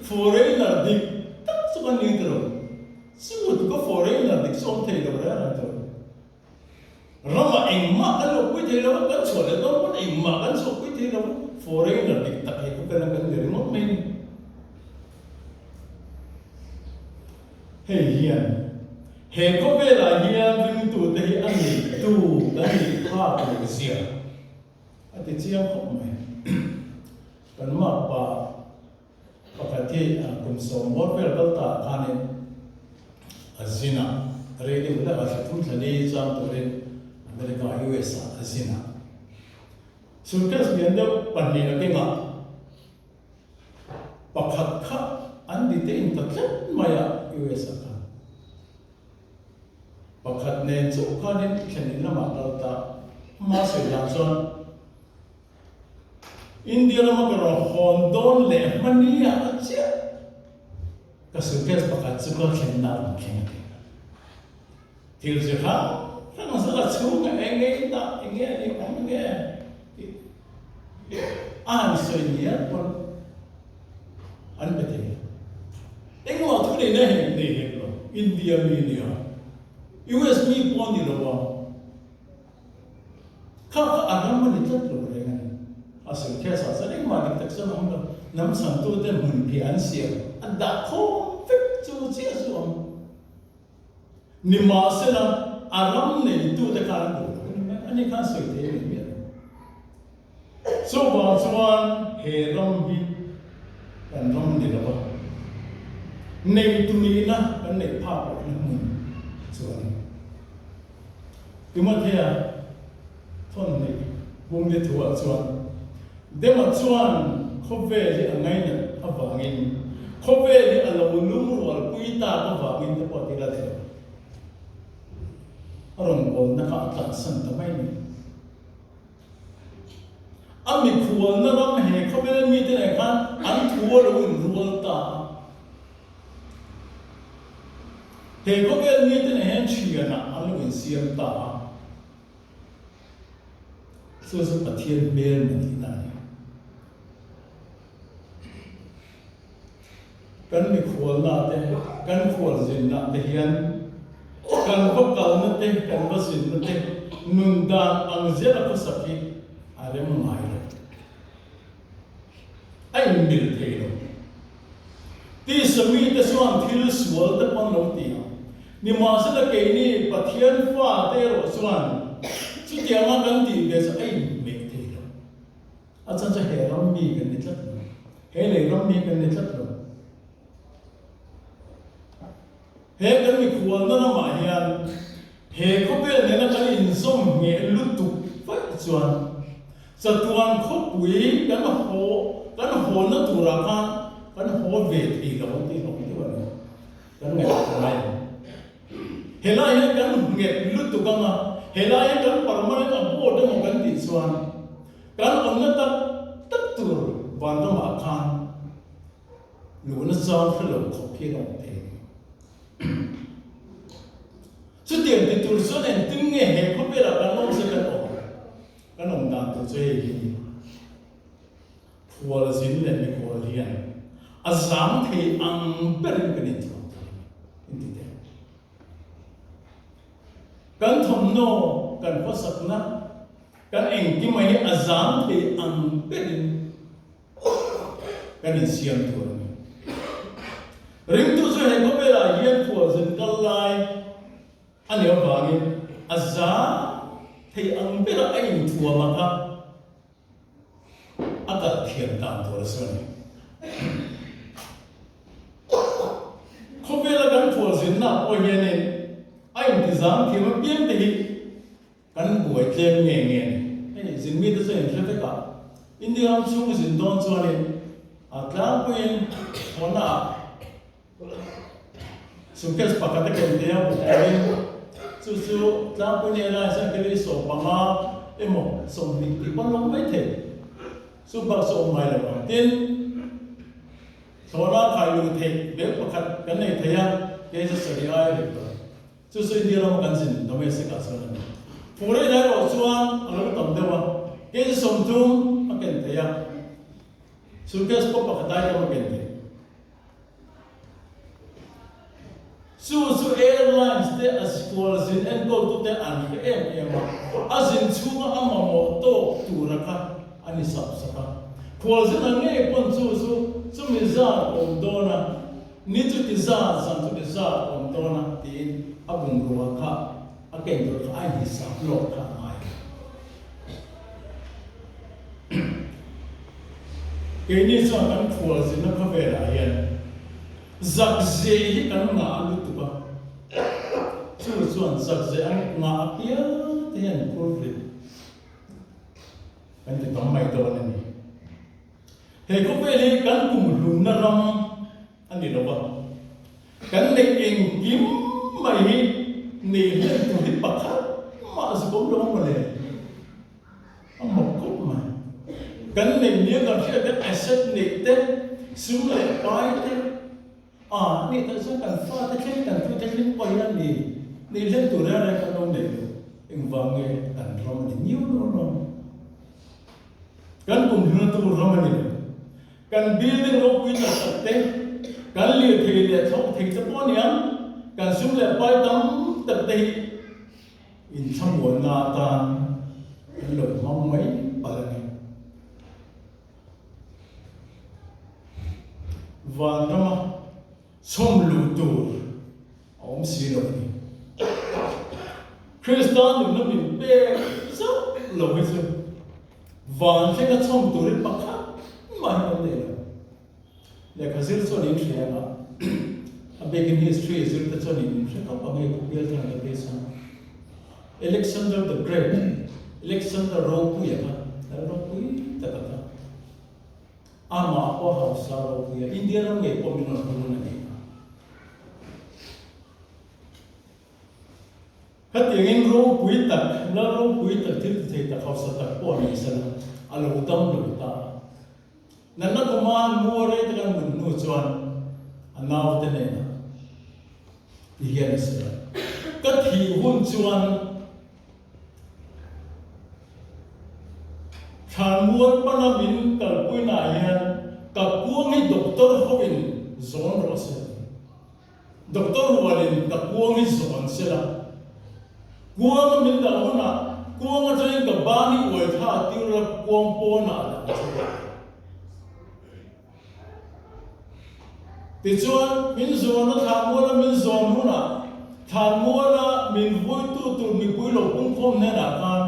foreigner dik tak chu kan ni ta lo. Chu tluk a foreigner dik chu awm thei lo reng reng ta lo. Ramah engmah kan luhpui thei lo a, kan chhuah leh dawn pawn engmah kan chhuahpui thei lo a, foreigner dik tak he khawpela kan ni ringawt mai a ni. Hei hian he khawvelah hian ringtute hi a neitu kan nih phak loh zia a ti chiang khawp mai. Kan makpa Pakhat hi kum 10 bawr vel kal ta khanin a zin a, rei deuh hlek a thla thum thla li chang turin America, US ah a zin a. Suitcase lian deuh pahnih a keng a, pakhat kha an detain ta tlat mai a US ah khan. Pakhat nen chauh khanin thlen in lamah kal ta, hma sawi dan chuan India lama ka rawn hawn dawn leh hmani ah a chiah ka suitcase pakhat chu ka thlen na rawn thleng a ti. Thil chi hrang hrang a zala chhung a eng nge in dah eng nge a nih awm nge tih a han sawi nial pawn an pe thei. Engmah thu neihna hek nei hek lo India mi nia US mi pawh ni lo a. Kha kha a ram a ni tlat lo reng a ni. A sawi kher sa chuan engmah dik tak chuan a awm lo. Hnam chhantute hmun phih an siam a dah khawm vek chu chiah chu a awm. Nimahsela a ram neitute khan an duh lo a ni mai. Ani khan sawi thei a ni miah lo. Chuvang chuan he ram hi kan ram ni lo va, neitu nihna kan neih phak lohna hmun chu a ni. Timothea thawn neih bumli thuah chuan Dema chuan khawvel hi a ngainat avangin khawvel hi a lo lungrualpui tak avangin te pawh a ti la thei lo. A rawn bawlna kha a tlansan ta mai a ni. A mikhualna ram he khawvela mite nen khan an thu a lo inrual ta a. He khawvel mite nen hian thianah an lo insiam ta a. Chu chu Pathian hmel ma nihna a ni. Kan mikhualna te, kan khualzinna te hian kan va kalna te, kan va zinna te nun dan ang zel a khawsak hi a rem ngai lo. A inmil thei lo. Tisa mite chuan thil sual te pawn lo ti ang. Nimahsela keini Pathian fa te erawh chuan chutianga kan tih ve chu a inhmeh thei lo. A chhan chu he ram mi kan ni tlat lo. He lei ram mi kan ni tlat lo. He kan mikhualna lamah hian he khawvel nena kan inzawm ngheh lutuk vaih chuan chatuan khawpui kan haw kan hawnna turah khan kan haw ve thei lo ang tih hlawm deuh a ni. Kan ngaihtuah ngai ang. Helai hian kan nghet lutuk ang a, helai hi kan permanent abode emaw kan tih chuan kan awmna tak tak tur vanramah khan luhna chang hre lo khawp hian a awm thei a ni. Chutiang ti tur chuan engtin nge he khawvelah kan awm se kan awm kan awm dan tur chu hei hi a ni. Khualzin leh mikhual hian a zam thei ang berin kan inthuam thei a ni, inti teh. Kan thawmhnaw, kan khawsakna, kan engkima hi a zam thei ang berin kan insiam tur a ni. Ringtu chu he khawvelah hian khualzin kal lai a nih avangin a zam thei ang bera a inthuam ang a, A kal thiam dan tur a sawi a ni. Khawvela kan khualzinna pawh hianin a intizam thiam apiang te hi kan buai tlem nge nge a ni. Hei zin mite chuan in hre vek a, India ram chhung zin dawn chuanin a tlangpuiin thlawhna ah Suitcase pakhat a ken te a buk turin chu chu tlangpui airlines hian keli 15 emaw 20 tih pawn lawm mai thei. Chu bak chu awm ngai lo ang. Tin, thlawhna khai luh theih bag pakhat kan nei thei a, kei chu sarih ai rih lo. Chu chu India rama kan zin domestic ah chuan a ni. Foreign erawh chuan a lo tam deuh a, kei chu 30 a ken thei a, suitcase pawh pakhat ai tam a ken thei. Chu chu airlines te a kual zin enkawltu te an hre em em a, a zin chhunga a mamawh tawk tura kha a ni sap sap a. Khualzin ang ngei pawn chu chu chumi zat awm dawn a, ni chuti zat zan chuti zat awm dawn a tiin a bungrua kha a ken tur kha a inhisap lawk kha a ngai a. Keini chuan kan khualzinna khawvelah hian zakzeh hi kan ngah lutuk a, chu chuan zakzeh an ngah apiang te hian phur rit kan ti tam mai dawn a ni. He khawvel hi kan kumhlumna ram a ni lo va, kan neih engkim mai hi neih hlen tur hi pakhat mah zuk awm lo a mawle. A mawk khawp mai. Kan neih nia kan hriat te asset neih te, sum leh pai te, a nih tak chuan kan fate thleng kan tute thleng pawh hian ni neih hlen tur reng reng kan lo nei lo. Engvang nge kan ram a ni miau lo alawm. Kan kum hluna tur ram a ni lo. Kan building ropui tak tak te, kan lirthei leh thlawk thei te pawh aniang, kan sum leh pai tam tak te hi Inthlamuanna atan an lo hmang mai palh a ni. Vanrama chhawm luh tur a awm si lo a ni. Krista nunna min pek zauh lo hi chu van thlenga chhawm turin pakhat mah hi kan nei lo. Lehkha zir chuan in hria a, a bikin history zir te chuan in hre khawp ang hei Pu Bialthanga te phei chuan Alexander the Great, Alexander Ropuia kha, lal ropui tak a kha, amah pawh hausa ropuia, India ram ngei pawh min rawn hmu a ni kha. Khatiangin ropui tak, lal ropui tak, thil ti thei tak, hausa tak pawh a ni sela, a lo dam lo ta a. Natna kuma mu a rei taka mut hnu chuan a naute hnenah ti hian a sawi a, Ka thih hun chuan thlanmual pana min kalpuinaah hian ka kuang hi doctor hoin zawn rawh se. Doctor rualin ka kuang hi zawn se la, kuanga min dah hunah kuang atangin ka ban hi uai thla tir la kuang pawnah a dah che. Tichuan, min zawna thlanmuala min zawn hunah thlanmuala min vuitu tur mipui lo pungkhawm hnenah khan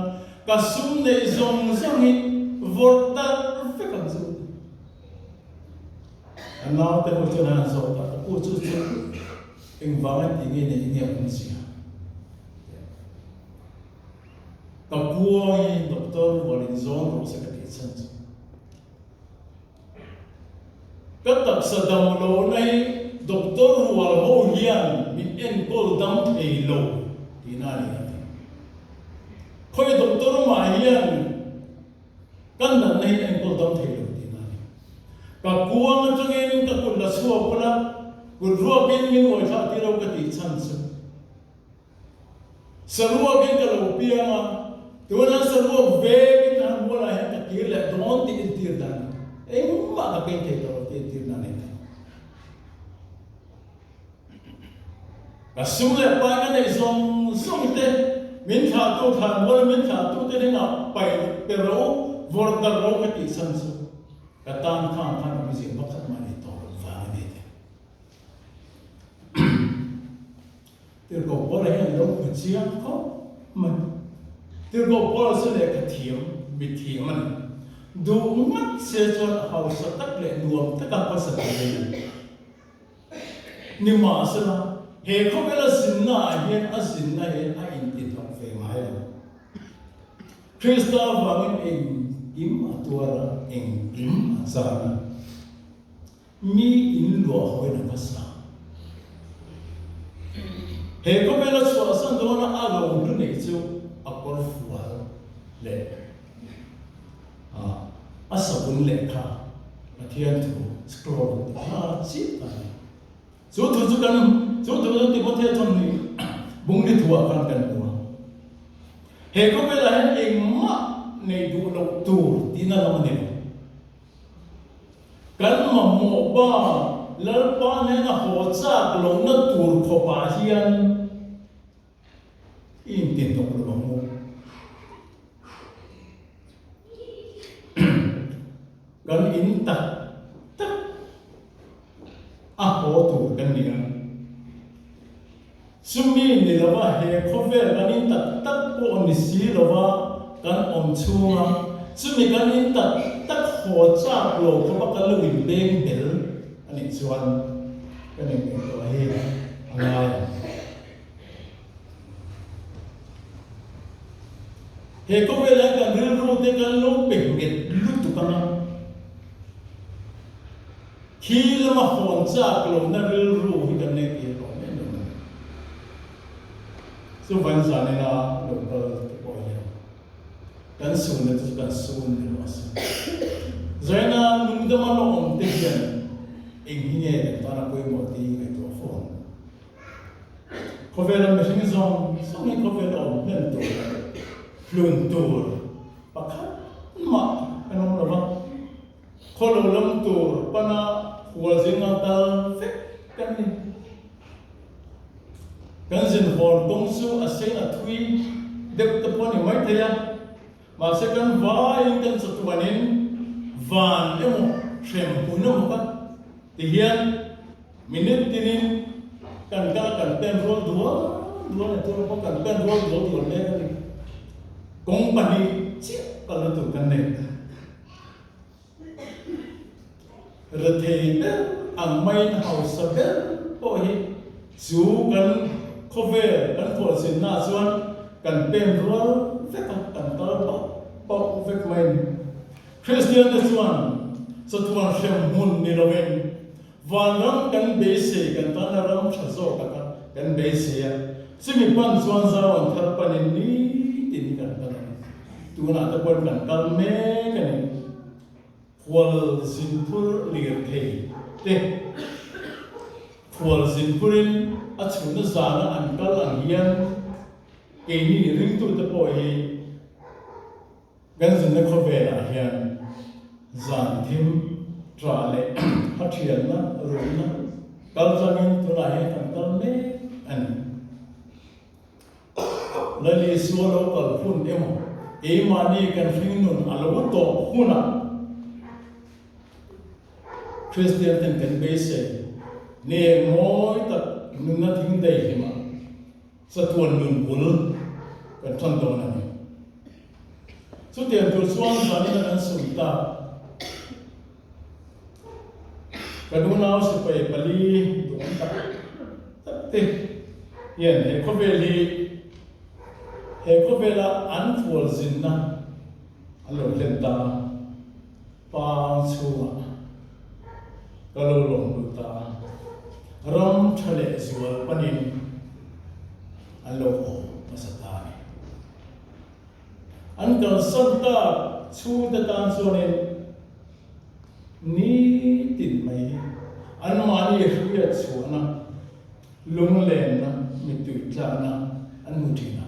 ka sum neih zawng zawng hi vawrh darh vek ang chu. A naute ho chuan an zawh ta, ka pu chu chu. Engvanga ti nge nei nge awmzia? Ka kuangin doctor rual in zawn rawh se ka tih chhan chu. Ka taksa dam lohna hi doctor rual ho hian min enkawl dam thei lo tihna a ni a ti. Khawi doctor mah hian ka natna hi enkawl dam thei lo tihna a ni. Ka kuang atangin ka kut la chhuak ula, kut ruakin min uaithlah tir lo ka tih chhan chu. Saruakin ka lo piang a, tunah saruak vekin a han mualah hian ka kir leh dawn tih entir dan a ni. Engmah ka keng thei tawh lo tih entir dan a ni thei. Ka sum leh pai ka neih zawng zawng te, min thlahtu thlan muala min thlahtu te hnenah pai pe ro, vawrh darh ro ka tih chhan chu ka tan khan khan awmzia pakhat mah nei tawh lo vang a ni thei. Tirhkoh Paula hian lo hmu chiang khawp mai. Tirhkoh Paula chu lehkha thiam, mi thiam a ni. Duh ngat se chuan a hausa tak leh nuam taka hmasa thei a ni. Nimahsela, he khawvela zinna ah hian a zinna hian a intihnawk ve ngai lo. Krista avangin engkim a tuar a, engkim a chan a. Mi in luah hawi na hmasa. He khawvela chhuahsan dawna a lo hlu neih chu a kawr fual leh a savun lehkha Pathian thu scroll an ti kha chiah a ni. Chu thu chu kan chu thu chu Timothea chuan ni bungli thuah khan kan hmu a. He khawvelah hian engmah nei duh loh tur tihna lam a ni lo. Kan mamawh ba Lalpa nena haw chak lohna tur khawpah hian i intinhnawk lo ang u. Kan in tak tak a haw tur kan ni a. Chumi ni lova he khawvel kan in tak tak pawh ni si lova kan awm chhunga chumi kan in tak tak haw chak lo khawpa kan lo in beng bel a nih chuan kan inngaihtawh hi a ngai ang. He khawvel hian kan rilru te kan lo pe nghet lutuk ang a. Khi lama hawn chak lohna rilru hi kan nei tir tawh mai lo mai. Chuvan zanina lo kal te pawh hian kan sunna te chu kan sun ni lo a si. Zaina lungdama la awm te hian eng hi nge kan tana pawimawh tih hi ngaihtuah fo ang. Khawvela mihring zawng zawng hi khawvel awm hlen tur leh hlun tur pakhat mah kan awm lo va. Khaw lo lam tur pana hualzing a kal vek kan ni. Kan zin hawn kawng chu a sei a thui deuh te pawh a ni maithei a, mahse kan vaiin kan chatuanin van emaw hrem hun emaw kha ti hian minute tinin kan kal a kan pen rual dual dual a ni tur pawh kan pen rual dual dual mek a ni. Kawng pahnih chiah kalna tur kan nei. Rethei ber ang maiin hausa ber pawh hi chu kan khawvel kan khualzinnaah chuan kan pen rual vek a, kan kal pah pah vek mai a ni. Kristiante chuan chatuan hrem hmun ni lovin vanram kan beisei, kan tana ram tha zawk taka kan beisei a, chumi pan chuan zau an thar panin nitin hi kan kal a ni. Tunah te pawhin kan kal mek a ni. Khual zinphur lirthei te khual zinphurin a chhunna zana an kal ang hian keini ringtute pawh hi kan zinna khawvelah hian zan thim ṭah leh a ṭhianna ruhna kal tlangin tunah hian kan kal mek a ni. Lali Isua lo kal hun emaw, keimahni kan hringnun a lo tawp hunah Kristian ten kan beisei nge mawi tak nunna thing daihlimah chatuan nun bul kan tan dawn a ni. Chutiang tur chuan zanina kan sawi tak. Ka nunau sipai pali duhawm tak tak te. te hian he khawvel hi he khawvela an khualzinna an lo hlen ta a, pang chhungah ka lo lawm lut ta a, ram tha leh zual panin an lo awm hmasa ta a ni. An kalsan tak chhungte tan chuanin nitin mai hi anmahni hriat chhuahna, lunglenna, mittui tlakna an hmu thin a.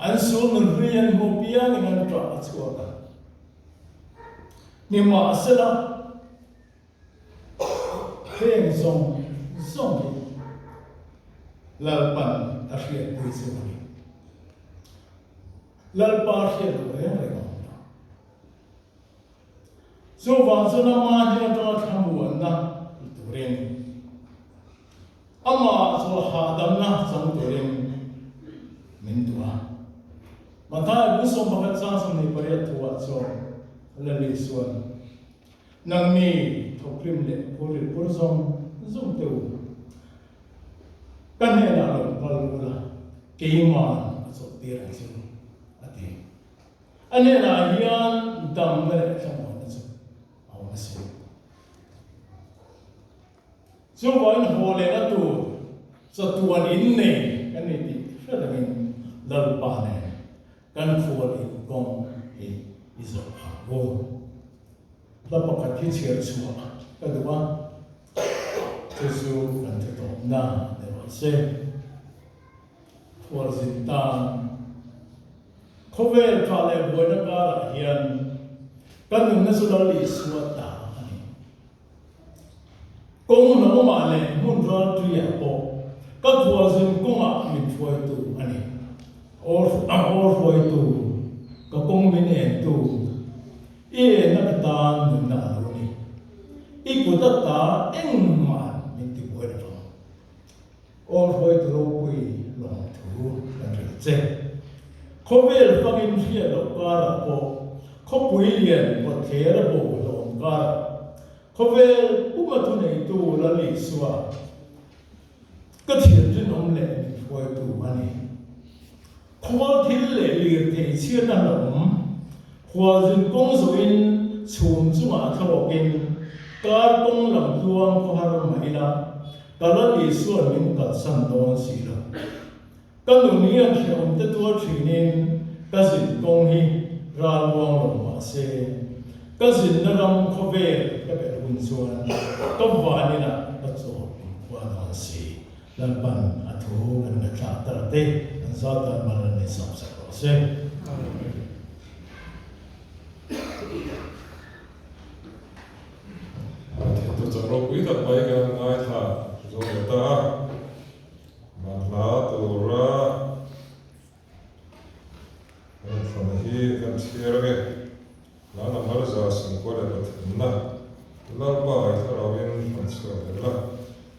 An sul nun hlui an hmuh piangin an ṭah a chhuak a. Nimahsela, Heng zawng zawng hi Lalpan a hriatpui chu a ni. Lalpa hriat loh reng reng a awm lo. Chuvang chuan ama hnen atanga thlamuanna la turin, amah chu hahdamna chang turin min duh a. Matthai bu 11 chang 28 thuah chuan Lal Isuan, Nangni thawkrim leh phurrit pur zawng zawng te u, ka hnenah lo kal ula, keima'n a chawlhtir ang che u, a ti. A hnenah hian damna leh thlamuanna chu a awm asin. Chuvangin haw lehna tur chatuan innei kan ni tih hre rengin Lalpa nen Kan khual in kawng hi i zawh ang u. Hla pakhat hi chhiar chhuah ka duh a, chu chu kan thu tawpna ni rawh se. Khualzin tan khawvel tha leh buaina karah hian kan nunna chu Lal Isua ta a ni. Kawng hlauhawmah leh hmun raltuiah pawh ka khualzin kawngah min hruaitu a ni. Aw hruaitu, ka kawng min entu, i enna ka tan nunna a lo ni. I kut ata engmah min tibuai lo vang. Aw hruaitu ropui lawmthu kan rilh che. Khawvel fangin hriat loh karah pawh khawpui lian kawtthler a bo hlawm karah khawvel puma thuneitu Lal Isua ka thian rinawm leh min hruaitu a ni. Khawl thil leh lirthei chhiatna hlauhawm khualzin kawng zawhin chhum chungah thlawkin kar kawng lam tluang khawhar mah ila ka Lal Isua'n min kalsan dawn si lo. Ka nun hian hrehawm te tuar thinin ka zin kawng hi ral muang lo mah se, ka zinna ram khawvel ka belh hun chuan ka vaninah ka chawl inkhua dawn si. Lalpan a thu kan ngaihthlak tar te an zat dan mal an insawm sak rawh se. Pathian thuchah ropui tak mai kan ngaithla zo leh ta a. Mahla tura kan thlan hi kan chhiar ange. Hla number 143 na Lalpa i thlarauin han chhuak leh la.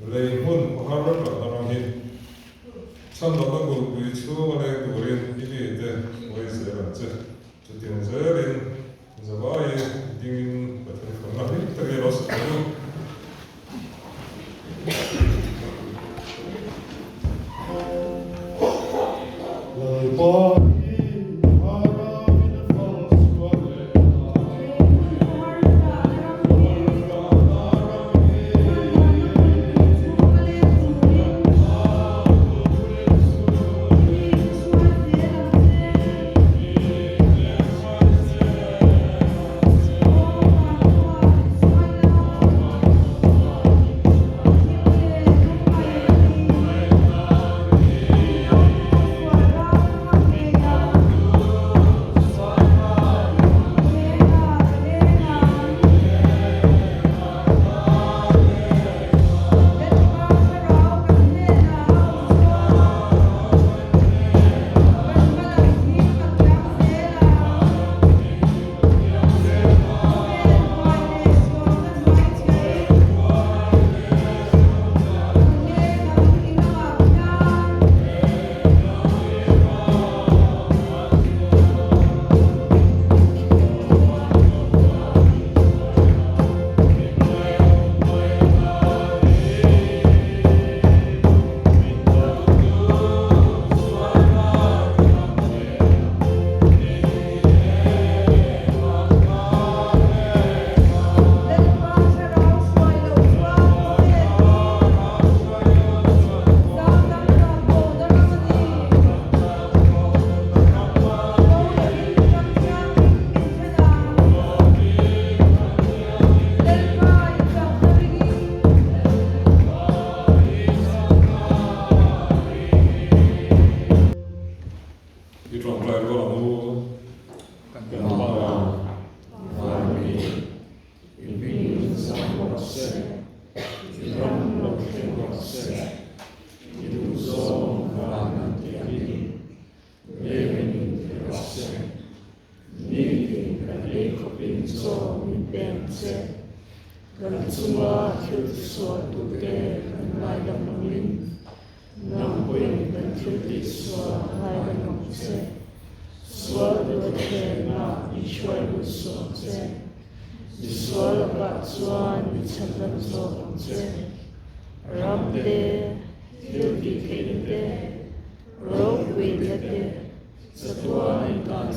Lei hmun khawhar ram ram hi chhandamna kulhpui chhunga leng turin i mite hruai zel ang che. Chutiang zelin zavai dingin Pathian fakna hlim takin a lo sak ang u. Lalpa hi thlarauin a fang chhuak leh a. tisualtute kan ngaidam angin, nang pawhin kan thil tihsual ngaidam ang che. Sual duh a thlênah min hruai lut suh ang che. Misual lakah chuan min chhandam zawk ang che. Ram te, thil tih theihna te, ropuina te, chatuan in tan